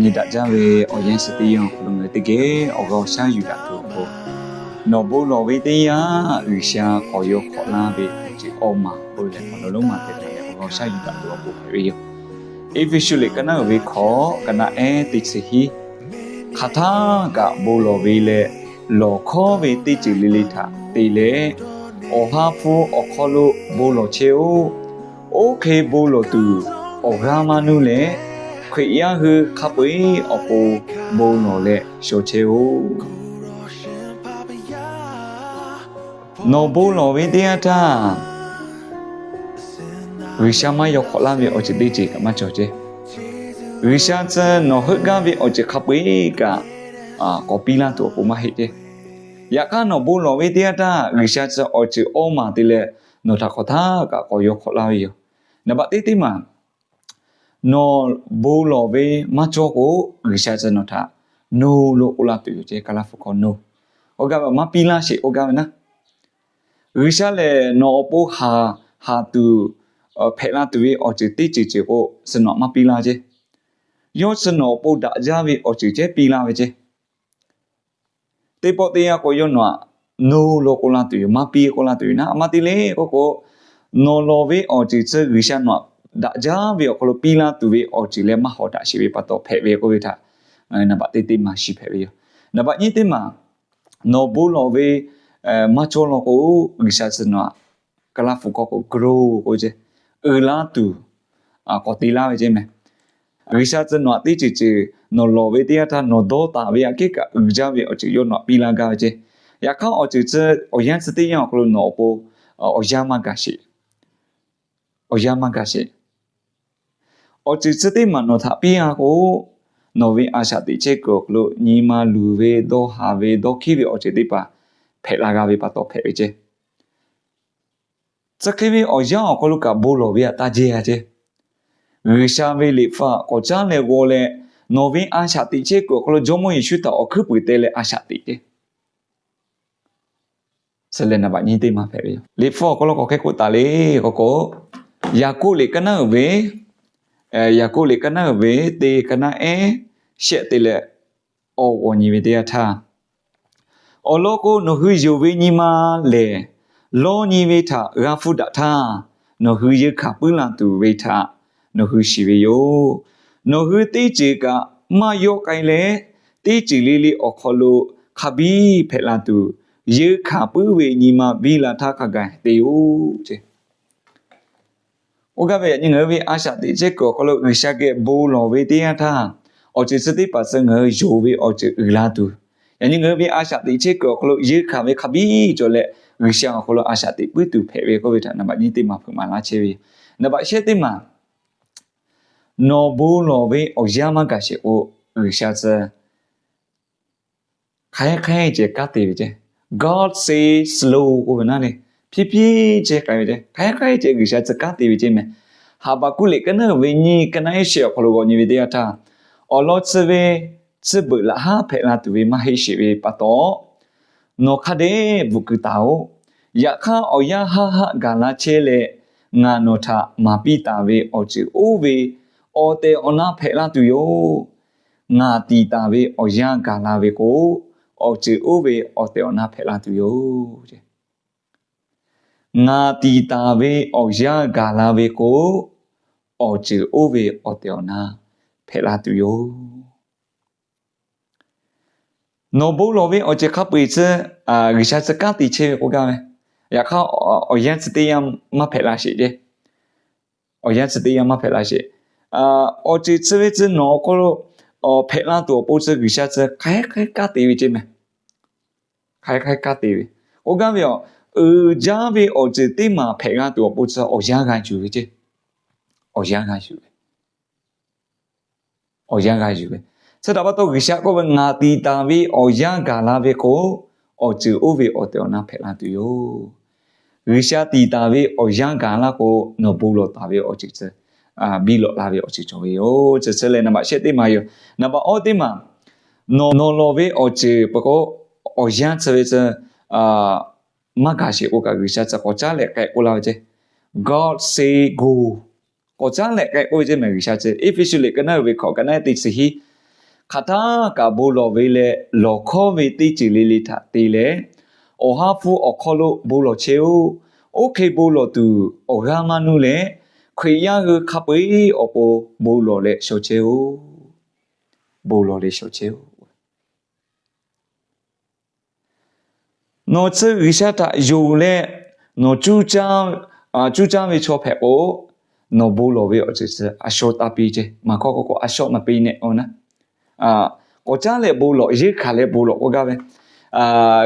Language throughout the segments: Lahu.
Nyi daꞈ jaˇ ve awˬ yanˇ chi teˇ yanˇ awˬ hk'aw lo ngaˬ hui teˇ geh awˬ g'aˇ awˬ shaˉ yuˬ daꞈ tuˬ awˬ pon, nawˬ bon lawˬ ve teˇ yanˇ G'uiˬsha k'awꞈ yaw hk'awꞈ laˇ ve awˬ ceuˬ awˇ maˬ k'oˆ ve leh, awˬ lawn lonˉ maˬ hpehꞈ htaꞈ leh awˬ g'aˇ awˬ shaˉ yuˬ daꞈ tuˬ awˬ pon hpehꞈ ve yoˬ. Eˇfeˇsuꞈ liꞈ ka naˉ uiˍ ve hkawꞈ ka naˆ ehˉ teˇ chi hiˉ, hk'aˬ htaˇ kaꞈ bon lawˬ ve leh, lawˬ hkawˉ ve teˇ ceuˬ le le htaꞈ te leh, Awˬ ha hpu awˬ hk'aw lo bon lawˬ chehˇ-oˆ. Oˇ hk'e bon lawˬ tuˬ awˬ g'aˇ maˇ nuˇ leh, Hkriꞈ yaˇ hui hk'a peu-eˬ awˬ pon bon lawˬ leh shaw chehˇ-oˆ. Nawˬ bon lawˬ ve teˇ yanˇ htaˇ, G'uiˬsha maˇ yaw hk'awꞈ laˇ ve awˬ ceuˬ teˇ ceuˬ kaꞈ maˇ cawˬ ceˇ. G'uiˬsha tcuh nawˬ heuˆ gaˇ ve awˬ ceuˬ hk'a peu-eˬ kaꞈ k'awꞈ piˇ laˇ tuˬ awˬ pon maˇ heˆ ceˇ. Yaꞈ hk'aˇ, nawˬ bon lawˬ ve teˇ yanˇ htaˇ G'uiˬsha tcuh awˬ ceuˬ awˇ maˬ te leh nawˬ htaꞈ hk'aˬ htaˇ kaꞈ k'awꞈ yaw hk'awꞈ laˇ ve yoˬ. Naˍ baꞈ teˇ teˇ maˬ, nawˬ bon lawˬ ve maˇ cawˇ k'o, G'uiˬsha tcuh nawˬ htaꞈ no lo k'oˆ laˇ tuˬ yoˬ ceˇ. Ka laˇ hpu hkawˇ no. Oˇ gaˇ ve maˇ piˇ laˇ sheˍ k'oˆ gaˇ ve naˉ, G'uiˬsha lehˬ nawˬ awˬ pon haˍ, haˍ tuˬ hpehꞈ la tuˬ ve awˬ ceuˬ teˇ ceuˬ ceuˬ k'o, tcuh nawˬ maˇ piˇ laˇ ceˇ. Yawˇ tcuh nawˬ awˬ pon daꞈ jaˇ ve awˬ ceuˬ ceh piˇ laˇ ve ceˇ. Teˇ pawˆ teˇ yanˇ k'o, yawˇ nawˬ htaꞈ no lo k'oˆ laˇ tuˬ yoˬ, maˇ piˇ k'oˆ laˇ tuˬ yoˬ naˉ, maˇ te le k'oˆ k'o, nawˬ lawˬ ve awˬ ceuˬ tcuh G'uiˬsha nawˬ htaꞈ daꞈ jaˇ ve awˬ hk'aw lo piˇ laˇ tuˬ ve awˬ ceuˬ leh maˇ hawˍ daꞈ sheˍ ve pa taw hpehꞈ ve k'oˆ ve htaꞈ naˍ baꞈ teˇ teˇ maˬ shiˍ hpehꞈ ve yoˬ. Naˍ baꞈ nyiˇ teˇ maˬ, nawˬ bon lawˬ ve maˇ cawˇ law k'o, G'uiˬsha tcuh nawˬ htaꞈ, ka laˇ hpu hkawˇ k'o grow k'oˆ ve ceˇ, uiˍ la tuˬ k'awꞈ te laˇ ve ceˇ meh. G'uiˬsha tcuh nawˬ htaꞈ teˇ ceuˬ ceuˬ nawˬ lawˬ ve teˇ yanˇ htaˇ nawˬ dawˇ taˍ ve aꞈ kehˉ kaꞈ uiˍ jaˇ ve awˬ ceuˬ yawˇ nawˬ htaꞈ piˇ laˇ gaˇ ve ceˇ. Yaꞈ hk'aˇ, awˬ ceuˬ tcuh awˬ yanˇ tcuh teˇ yanˇ awˬ hk'aw lo nawˬ awˬ pon awˬ yanˇ maˇ gaˬ sheˍ. Awˬ yanˇ maˇ gaˬ sheˍ. Awˬ ceuˬ tcuh teˇ maˬ nawˬ htaꞈ piˇ laˇ k'o, nawˬ ve a shaꞈ teꞈ chehˇ kuiˬ awˬ hk'aw lo nyi ma luˬ ve, dawˇ haˍ ve, dawˇ hkiˉ ve awˬ ceuˬ teˇ hpaˍ hpehꞈ la g'a ve pa taw hpehꞈ ve ceˇ. Tcuh hk'e ve awˬ yanˇ awˬ hk'aw lo kaꞈ bon lawˬ ve htaꞈ taˇ jehˇ a ceˇ. G'uiˬsha ve liꞈ hpu k'awꞈ caˉ leh g'aw leh, nawˬ ve a shaꞈ teꞈ chehˇ kuiˬ awˬ hk'aw lo Jawˇmawˇ Yeˍsuˆ htaꞈ awˬ hkuiˉ puiˍ teh leh a shaꞈ teꞈ ceˇ. Chi lehˬ naˍ baꞈ nyiˇ teˇ maˬ hpehꞈ ve yoˬ. Liꞈ hpu awˬ hk'aw lo k'awꞈ hk'e k'oˆ taˍ le k'oˆ k'o, Yaˍkoˆ liꞈ ka naˉ uiˍ ve, Yaˍkoˆ liꞈ ka naˉ uiˍ ve teˇ ka naˆ ehˉ shehˆ te leh awˬ g'awˬ nyi ve teˇ yanˇ htaˇ, awˬ lawn k'o, nawˬ hui yonˍ ve nyi ma lehˬ, lawˇ nyi ve htaꞈ g'a hpfuhˇ daꞈ htaˇ, nawˬ hui yeunˇ hkanˍ puiˉ la tuˬ ve htaꞈ nawˬ hui shiˍ ve yoˬ. Nawˬ hui teˇ ceuˬ kaꞈ maˇ yawˆ k'ai leh, teˇ ceuˬ le le awˬ hk'aw lo hk'a biˇ hpehꞈ la tuˬ, yeunˇ hkanˍ puiˉ ve nyi ma biˇ la htaˇ hk'a gaˬ te yoˬ ceˇ. Oˇ gaˇ ve yaꞈ nyi ngaˬ hui ve a shaꞈ teꞈ chehˇ kuiˬ awˬ hk'aw lo G'uiˬsha geh bon lawˬ ve teˇ yanˇ htaˇ, awˬ ceuˬ chi teˇ hpaˍ tcuh ngaˬ hui yonˍ ve awˬ ceuˬ uiˍ la tuˬ, yaꞈ nyi ngaˬ hui ve a shaꞈ teꞈ chehˇ kuiˬ awˬ hk'aw lo yeunˇ hkanˍ ve hk'a biˇ cawˬ leh, G'uiˬsha awˬ hk'aw lo a shaꞈ teꞈ puiˉ tuˬ hpehꞈ ve k'oˆ ve htaꞈ naˍ baꞈ nyiˇ teˇ maˬ hpeuꞈ maˍ laˇ chehˇ ve yoˬ. Naˍ baꞈ shehˆ teˇ maˬ, nawˬ bon lawˬ ve awˬ yanˇ maˇ gaˬ sheˍ k'o, G'uiˬsha tcuh hk'aˬ hk'e hk'e ceh kanˉ te ve ceˇ. God say slow k'oˆ ve naˉ le, hpiˇ hpiˇ ceh k'ai ve ceˇ, hk'aˬ hk'e hk'e ceh G'uiˬsha tcuh kanˉ te ve ceˇ meh. Haˍbaˍkuˆ liꞈ ka naˉ uiˍ ve nyiˇ ka naˉ ehˉ shehˆ awˬ hk'aw lo g'awˬ nyi ve teˇ yanˇ htaˇ, awˬ lawn tcuh ve tcuh beuꞈ laꞈ haˉ hpehꞈ la tuˬ ve maˇ heˆ sheˍ ve pa taw, nawˬ hk'a dehꞈ bvuhꞈ keu taˍ-oꞈ. Yaꞈ hk'aˇ, awˬ yanˇ haˆ haˆ gaˬ la chehˇ leh, ngaˬ nawˬ htaꞈ maˍ piˇ taˍ ve awˬ ceuˬ oˇ ve awˬ tehˬ awˬ na hpehꞈ la tuˬ yoˬ. Ngaˬ tiˍ taˍ ve awˬ yanˇ gaˬ la ve k'o, awˬ ceuˬ oˇ ve awˬ tehˬ awˬ na hpehꞈ la tuˬ yoˬ. Ngaˬ tiˍ taˍ ve awˬ yanˇ gaˬ la ve k'o, awˬ ceuˬ oˇ ve awˬ tehˬ awˬ na hpehꞈ la tuˬ yoˬ. Nawˬ bon lawˬ ve awˬ ceuˬ hk'a peu-eˬ tcuh G'uiˬsha tcuh kanˉ te chehˇ ve k'oˆ gaˇ ve. Yaꞈ hk'aˇ, awˬ yanˇ tcuh teˇ yanˇ maˇ hpehꞈ la sheˍ ceˇ. Awˬ yanˇ tcuh teˇ yanˇ maˇ hpehꞈ la sheˍ. Awˬ ceuˬ tcuh ve tcuh nawˬ awˬ hk'aw lo hpehꞈ la tuˬ awˬ pon tcuh G'uiˬsha tcuh hk'aˬ hk'e hk'e kanˉ te ve ceˇ meh. Hk'aˬ hk'e hk'e kanˉ te ve k'oˆ gaˇ ve yoˬ. Uiˍ jaˇ ve awˬ ceuˬ teˇ maˬ hpehꞈ g'a tuˬ awˬ pon tcuh awˬ yanˇ g'a yuˬ ve ceˇ. Awˬ yanˇ g'a yuˬ ve. Awˬ yanˇ g'a yuˬ ve. Chi htaꞈ pa taw G'uiˬsha k'oˆ ve, ngaˬ tiˍ taˍ ve awˬ yanˇ gaˬ la ve k'o, awˬ ceuˬ oˇ ve awˬ tehˬ awˬ na hpehꞈ la tuˬ yoˬ. G'uiˬsha tiˍ taˍ ve awˬ yanˇ gaˬ laˇ k'o, nawˬ bon lawˬ taˍ ve awˬ ceuˬ tcuh biˇ lawꞈ la ve awˬ ceuˬ cawˬ ve yoˬ. Chi tcuh leh naˍ baꞈ shehˆ teˇ maˬ yoˬ. Naˍ baꞈ awˇ teˇ maˬ, nawˬ nawˬ lawˬ ve awˬ ceuˬ peuˬ k'o, awˬ yanˇ tcuh ve tcuh maˇ gaˬ sheˍ k'o kaꞈ, G'uiˬsha tcuh k'awꞈ caˉ leh k'ai k'oˆ laˇ ve ceˇ. God say go. K'awꞈ caˉ leh k'ai k'oˆ ve ceˇ meh G'uiˬsha tcuh. Eˇfeˇsuꞈ liꞈ ka naˉ uiˍ ve hkawꞈ ka naˉ ehˉ teˇ chi hiˉ, hk'aˬ htaˇ kaꞈ bon lawˬ ve leh lawˬ hkawˉ ve teˇ ceuˬ le le htaꞈ te leh, Awˬ ha hpu awˬ hk'aw lo bon lawˬ chehˇ-oˆ. Oˇ hk'e bon lawˬ tuˬ awˬ g'aˇ maˇ nuˇ leh, Hkriꞈ yaˇ hui hk'a peu-eˬ awˬ pon bon lawˬ leh shaw chehˇ-oˆ. Bon lawˬ leh shaw chehˇ-oˆ. Nawˬ chi G'uiˬsha htaꞈ yonˍ leh nawˬ cuˇ caˇ ve chaw hpehꞈ k'o, nawˬ bon lawˬ ve awˬ ceuˬ chi a shaw taˇ piˇ ceˇ. Maˬ hkawˇ k'o k'o, a shaw maˇ piˇ nehˆ k'o na, k'awꞈ caˉ leh bon lawˬ, yeunˇ hkanˍ leh bon lawˬ k'oˆ gaˇ ve,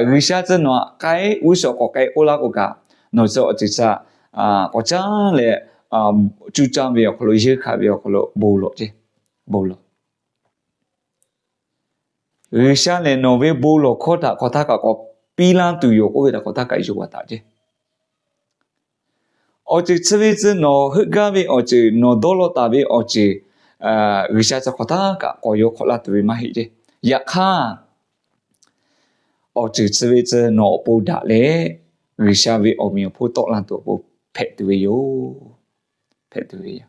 G'uiˬsha chi nawˬ htaꞈ k'ai, g'uˇ suhˍ k'awꞈ k'ai k'oˆ laˇ k'o kaꞈ, nawˬ chi awˬ ceuˬ chi k'awꞈ caˉ leh cuˇ caˇ ve awˬ hk'aw lo, yeunˇ hkanˍ ve awˬ hk'aw lo bon lawˬ ceˇ. Bon lawˬ. G'uiˬsha lehˬ nawˬ ve bon lawˬ hkawˇ htaꞈ hk'aˬ htaˇ kaꞈ k'awꞈ piˇ laˇ tuˬ yoˬ k'oˆ ve htaꞈ hk'aˬ htaˇ kaꞈ yonˍ a taꞈ ceˇ. Awˬ ceuˬ chi ve tcuh nawˬ heuˆ gaˇ ve awˬ ceuˬ, nawˬ dawˇ law taˍ ve awˬ ceuˬ, G'uiˬsha chi hk'aˬ htaˇ kaꞈ k'awꞈ yaw hk'awꞈ laˇ tuˬ ve maˇ heˆ ceˇ. Yaꞈ hk'aˇ, awˬ ceuˬ chi ve tcuh nawˬ awˬ pon daꞈ leh, G'uiˬsha ve awˬ meꞈ awˬ hponˇ tawˆ la tuˬ awˬ pon hpehꞈ tuˬ ve yoˬ. Hpehꞈ tuˬ ve yoˬ.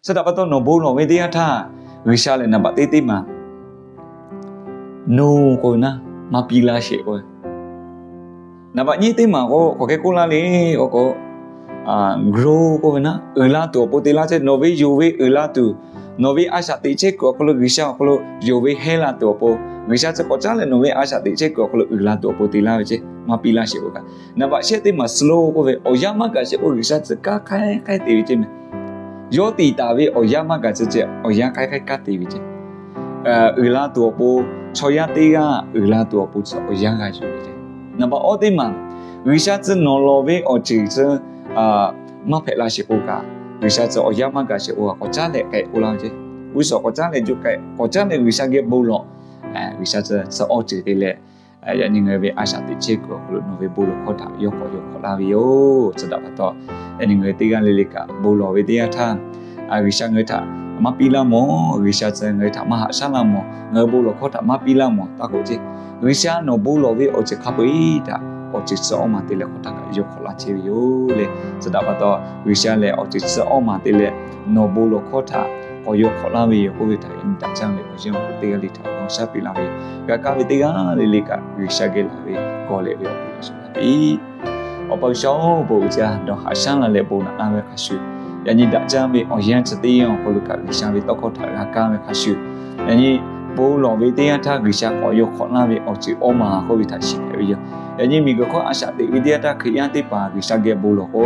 Chi htaꞈ pa taw nawˬ bon lawˬ ve teˇ yanˇ htaˇ, G'uiˬsha lehˬ naˍ baꞈ teˇ teˇ maˬ no k'oˆ ve naˉ, maˇ piˇ laˇ sheˍ k'oˆ ve, naˍ baꞈ nyiˇ teˇ maˬ k'o k'awꞈ hk'e k'oˆ laˇ le k'o k'o, grow k'oˆ ve naˉ, uiˍ la tuˬ awˬ pon te laˇ ceˇ. Nawˬ ve yonˍ ve uiˍ la tuˬ, nawˬ ve a shaꞈ teꞈ chehˇ kuiˬ awˬ hk'aw lo, G'uiˬsha awˬ hk'aw lo yonˍ ve hehˇ la tuˬ awˬ pon, G'uiˬsha chi k'awꞈ caˉ leh nawˬ ve a shaꞈ teꞈ chehˇ kuiˬ awˬ hk'aw lo uiˍ la tuˬ awˬ pon te laˇ ve ceˇ, maˇ piˇ laˇ sheˍ k'oˆ kaꞈ. Naˍ baꞈ shehˆ teˇ maˬ slow k'oˆ ve, awˬ yanˇ maˇ gaˬ sheˍ k'o G'uiˬsha tcuh kanˉ hk'aiˉ hk'aiˉ te ve ceˇ mehˍ. Yawˇ tiˍ taˍ ve awˬ yanˇ maˇ gaˬ tcuh ceh, awˬ yanˇ hk'aiˉ hk'aiˉ kanˉ te ve ceˇ. Uiˍ la tuˬ awˬ pon, chaw yaˇ teˇ g'aˇ uiˍ la tuˬ awˬ pon tcuh awˬ yanˇ g'a yuˬ ve ceˇ. Naˍ baꞈ awˇ teˇ maˬ, G'uiˬsha tcuh nawˬ lawˬ ve awˬ ceuˬ tcuh maˇ hpehꞈ la sheˍ k'oˆ kaꞈ, G'uiˬsha tcuh awˬ yanˇ maˇ gaˬ sheˍ k'oˆ kaꞈ, k'awꞈ caˉ leh k'ai k'oˆ laˇ ve ceˇ. G'uˇ suhˍ k'awꞈ caˉ leh juˇ k'ai, k'awꞈ caˉ leh G'uiˬsha geh bon lawˬ. G'uiˬsha tcuh tcuh awˇ ceuˬ te leh, yaꞈ nyi ngaˬ hui ve a shaꞈ teꞈ chehˇ kuiˬ awˬ hk'aw lo nawˬ ve bon lawˬ hkawˇ htaꞈ yawˇ k'awꞈ yaw hk'awꞈ laˇ ve yoˬ. Chi htaꞈ pa taw, yaꞈ nyi ngaˬ hui teˇ g'aˇ le le kaꞈ bon lawˬ ve teˇ yanˇ htaˇ, G'uiˬsha ngaˬ hui htaꞈ maˇ piˇ laˇ mawˬ, G'uiˬsha tcuh ngaˬ hui htaꞈ maˇ haꞈ shaˉ laˇ mawˬ, ngaˬ hui bon lawˬ hkawˇ htaꞈ maˇ piˇ laˇ mawˬ taˇ k'oˆ ceˇ. G'uiˬsha nawˬ bon lawˬ ve awˬ ceuˬ hk'a peu-eˬ htaꞈ awˬ ceuˬ tcuh awˇ maˬ te leh hk'aˬ htaˇ kaꞈ yaw hk'awꞈ laˇ chehˇ ve yoˬ le. Chi htaꞈ pa taw, G'uiˬsha lehˬ awˬ ceuˬ tcuh awˇ maˬ te leh nawˬ bon lawˬ hkawˇ htaꞈ k'awꞈ yaw hk'awꞈ laˇ ve yoˬ k'oˆ ve htaꞈ yaꞈ nyi daꞈ jaˇ ve awˬ yanˇ teˇ g'aˇ le htaꞈ nawˬ shaˉ piˇ laˇ ve yoˬ. G'a kaˇ ve teˇ g'aˇ le le kaꞈ G'uiˬsha geh laˬ ve gawˬ lehꞈ ve awˬ bon laꞈ shuˍ laˇ piˇ. Awˬ pa G'uiˬsha-oˬ, bon uiˍ jaˇ, nawˬ haꞈ shaˉ laˇ leh bon naꞈ laˇ ve hk'a shuˍ, yaꞈ nyi daꞈ jaˇ ve awˬ yanˇ chi teˇ yanˇ awˬ hk'aw lo kaꞈ G'uiˬsha ve tawˇ hkawˇ htaꞈ g'a kaˇ ve hk'a shuˍ, yaꞈ nyi bon lawˬ ve teˇ yanˇ htaˇ G'uiˬsha k'awꞈ yaw hk'awꞈ laˇ ve awˬ ceuˬ awˇ maˬ k'oˆ ve htaꞈ shiˍ hpehꞈ ve yoˬ. Yaꞈ nyi miˬguiˬ hk'oˆ a shaꞈ teꞈ ve teˇ yanˇ htaˇ Hkriꞈ yaˇ teˇ hpaˍ G'uiˬsha geh bon lawˬ k'o,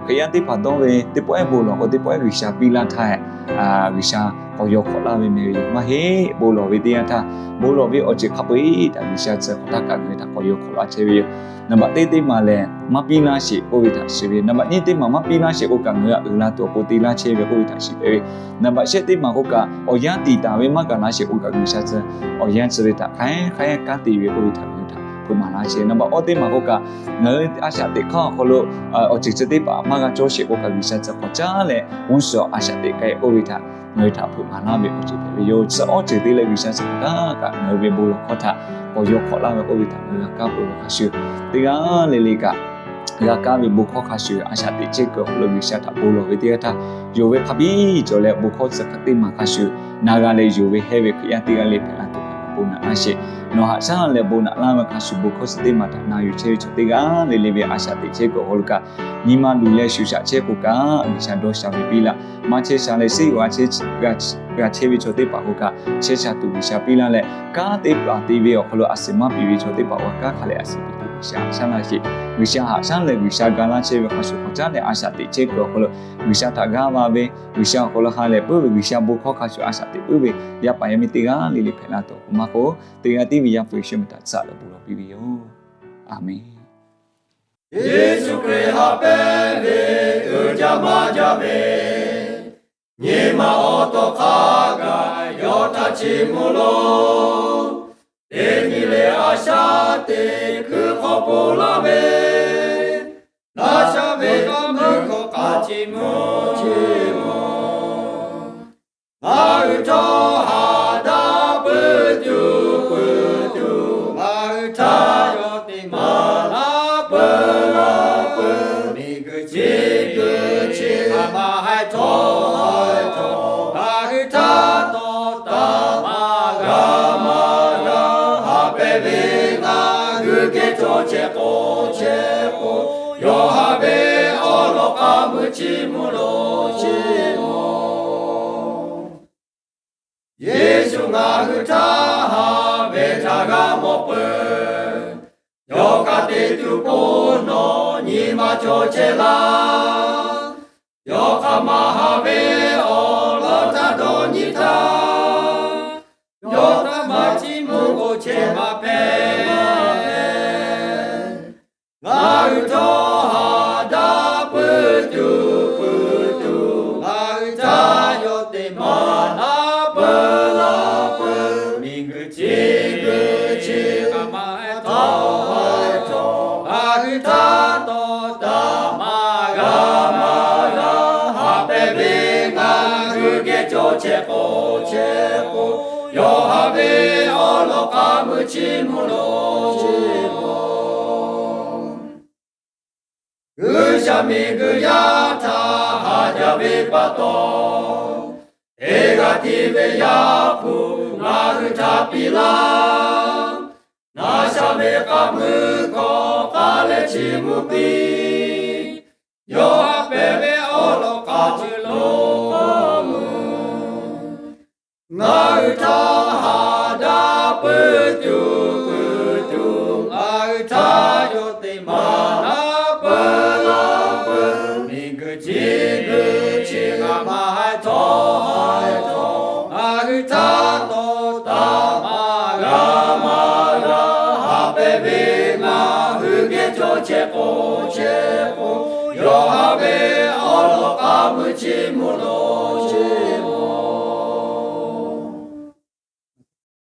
Hkriꞈ yaˇ teˇ hpaˍ dawˇ ve teˇ pawˆ ehˉ bon lawˬ k'o teˇ pawˆ ehˉ G'uiˬsha piˇ laˇ htaˇ, G'uiˬsha k'awꞈ yaw hk'awꞈ laˇ ve meh ve yoˬ. Maˇ heˆ, bon lawˬ ve teˇ yanˇ htaˇ bon lawˬ ve awˬ ceuˬ hk'a peu-eˬ htaꞈ G'uiˬsha tcuh hk'aˬ htaˇ kaꞈ ngaˬ hui htaꞈ k'awꞈ yaw hk'awꞈ laˇ chehˇ ve yoˬ. Naˍ baꞈ teˇ teˇ maˬ lehˬ maˇ piˇ laˇ sheˍ k'oˆ ve htaꞈ shiˍ ve, naˍ baꞈ nyiˇ teˇ maˬ maˇ piˇ laˇ sheˍ k'oˆ kaꞈ ngaˬ hui htaꞈ uiˍ la tuˬ awˬ pon te laˇ chehˇ ve k'oˆ ve htaꞈ shiˍ hpehꞈ ve, naˍ baꞈ shehˆ teˇ maˬ k'oˆ kaꞈ awˬ yanˇ tiˍ taˍ ve maˇ gaˬ laˇ sheˍ k'oˆ kaꞈ G'uiˬsha tcuh awˬ yanˇ chi ve htaꞈ hk'aiˉ hk'aiˉ kanˉ te ve k'oˆ ve htaꞈ ngaˬ hui htaꞈ hpeuꞈ maˍ laˇ chehˇ. Naˍ baꞈ awˇ teˇ maˬ k'oˆ kaꞈ ngaˬ hui a shaꞈ teꞈ hk'aˇ awˬ hk'aw lo awˬ ceuˬ chi teˇ hpaˍ maˇ g'a cawˇ sheˍ k'oˆ kaꞈ G'uiˬsha tcuh k'awꞈ caˉ leh g'uˇ suhˍ a shaꞈ teꞈ k'ai k'oˆ ve htaꞈ ngaˬ hui htaꞈ hpeuꞈ maˍ laˇ ve awˬ ceuˬ hpehꞈ ve yoˬ. Tcuh awˇ ceuˬ te leh G'uiˬsha tcuh hk'aˬ htaˇ kaꞈ ngaˬ hui ve bon lawˬ hkawˇ htaꞈ k'awꞈ yaw hk'awꞈ laˇ ve k'oˆ ve htaꞈ ngaˬ hui g'a kaˇ peuˬ ve hk'a shuˍ, teˇ g'aˇ le le kaꞈ g'a kaˇ ve bon hkawˇ hk'a shuˍ a shaꞈ teꞈ chehˇ kuiˬ awˬ hk'aw lo G'uiˬsha htaꞈ bon lawˬ ve teˇ g'aˇ htaˇ, yonˍ ve hk'a biˇ cawˬ leh bon hkawˇ tcuh hk'aˬ teˇ maˬ hk'a shuˍ na g'a leh yonˍ ve hehˇ ve Hkriꞈ yaˇ teˇ g'aˇ le hpehꞈ la tuˬ kaꞈ bon naꞈ laˇ sheˍ. Nawˬ haꞈ shaˉ leh bon naꞈ laˇ ve hk'a shuˍ bon hkawˇ tcuh teˇ maˬ htaꞈ na yuˬ chehˇ ve chaw teˇ g'aˇ le le ve a shaꞈ teꞈ chehˇ kuiˬ awˬ hk'aw lo kaꞈ, nyi ma luˬ leh shu shaꞈ chehˇ k'o kaꞈ G'uiˬsha dawˇ sha ve piˇ laˇ. Maˇ chehˇ sha leh seˉ g'a chehˇ ve chaw teˇ hpaˍ k'o kaꞈ chehˇ sha tuˬ G'uiˬsha piˇ laˇ leh, kanˉ teˇ hpaˍ te ve awˬ hk'aw lo a shuˍ maˇ piˇ ve chaw teˇ hpaˍ k'o kaꞈ kanˉ hk'a leh a shuˍ piˇ tuˬ G'uiˬsha haꞈ shaˉ laˇ sheˍ. G'uiˬsha haꞈ shaˉ leh G'uiˬsha ga laˇ chehˇ ve hk'a shuˍ k'awꞈ caˉ leh a shaꞈ teꞈ chehˇ kuiˬ awˬ hk'aw lo G'uiˬsha htaꞈ g'aˇ va ve, G'uiˬsha awˬ hk'aw lo ha lehˬ puiˉ ve, G'uiˬsha bon hkawˇ hk'a shuˍ a shaꞈ teꞈ puiˉ ve yaˇ paˍ yaˇ miˇ teˇ g'aˇ le le hpehꞈ la tuˬ awˬ pon maˇ k'oˆ, teˇ g'aˇ tiˉ ve Yaˇ hpu Yeˍsuˆ meh htaꞈ tcuh leh bon lawˬ piˇ ve yoˬ. A menˬ. Yeˍsuˆ Hkriꞈ ha pehˇ ve uiˍ jaˇ maˇ jaˇ ve, nyi ma awˬ tawˇ hk'a gaˬ yawˇ htaꞈ chiˇ mvuh loˬ. Teˇ nyi le a shaꞈ teꞈ hkui hk'aw ponˬ laˇ ve, laˇ sha ve mvuhˇ hkawˇ hk'a chiˇ mvuh chiˇ mvuh. Ngaˬ hui htawˇ haꞈ daꞈ peuˬ tuˬ peuˬ tuˬ, ngaˬ hui htaꞈ yawˇ teˇ maˬ laˇ peuˬ laˇ peuˬ, miˬguiˬ chi guiˬ chi hk'aˬ ma haiˬ htawˇ haiˬ htawˇ, ngaˬ hui htaꞈ tawˇ taˍ maˇ g'a. chehˇ k'o chehˇ k'o, yawˇ haꞈ ve awˬ lawn k'a mui chi mvuhˇ lo chi mvuhˇ. Yeˍsuˆ ngaˬ hui htaˇ haꞈ ve htaꞈ g'a mawˬ peuˬ. Yawˇ ka te tuˬ po nawˬ nyi ma cawˬ chehˇ laˇ. Yawˇ hk'aˬ ma haꞈ ve awˬ lawn htaꞈ dawˇ nyi htaˇ, yawˇ htaꞈ maˇ chiˇ mvuh k'o chehˇ maˇ hpehꞈ. Ngaˬ hui htawˇ haꞈ daꞈ peuˬ tuˬ peuˬ tuˬ, ngaˬ hui htaꞈ yawˇ teˇ maˬ naˉ peuˬ laˇ peuˬ. Miˬguiˬ chi guiˬ chi hk'aˬ ma htawˇ, ngaˬ hui htaꞈ tawˇ taˍ maˇ g'a maˇ g'a haꞈ pehˍ ve ngaˬ hui geh cawˬ chehˇ k'o chehˇ k'o, yawˇ haꞈ ve awˬ lawn k'a mui chi mvuhˇ lo chi mvuhˇ. G'uiˬsha miˬguiˬ yaˇ htaꞈ haꞈ jaˇ ve pa taw, teˇ g'aˇ tiˉ ve Yaˇ hpu ngaˬ hui htaꞈ piˇ laˇ. Naˍ sha ve k'a mui hkawˇ k'a leh chi mvuhˇ piˇ. Yawˇ haꞈ pehˍ ve awˬ lawn k'a mui lo k'awꞈ mui. Ngaˬ hui htaꞈ haꞈ daꞈ peuˬ tuˬ peuˬ tuˬ, ngaˬ hui htaꞈ yawˇ teˇ maˬ naˉ peuˬ laˇ peuˬ. Miˬguiˬ chi guiˬ chi hk'aˬ ma htawˇ, ngaˬ hui htaꞈ tawˇ taˍ maˇ g'a maˇ g'a haꞈ pehˍ ve ngaˬ hui geh cawˬ chehˇ k'o chehˇ k'o, yawˇ haꞈ ve awˬ lawn k'a mui chi mvuhˇ lo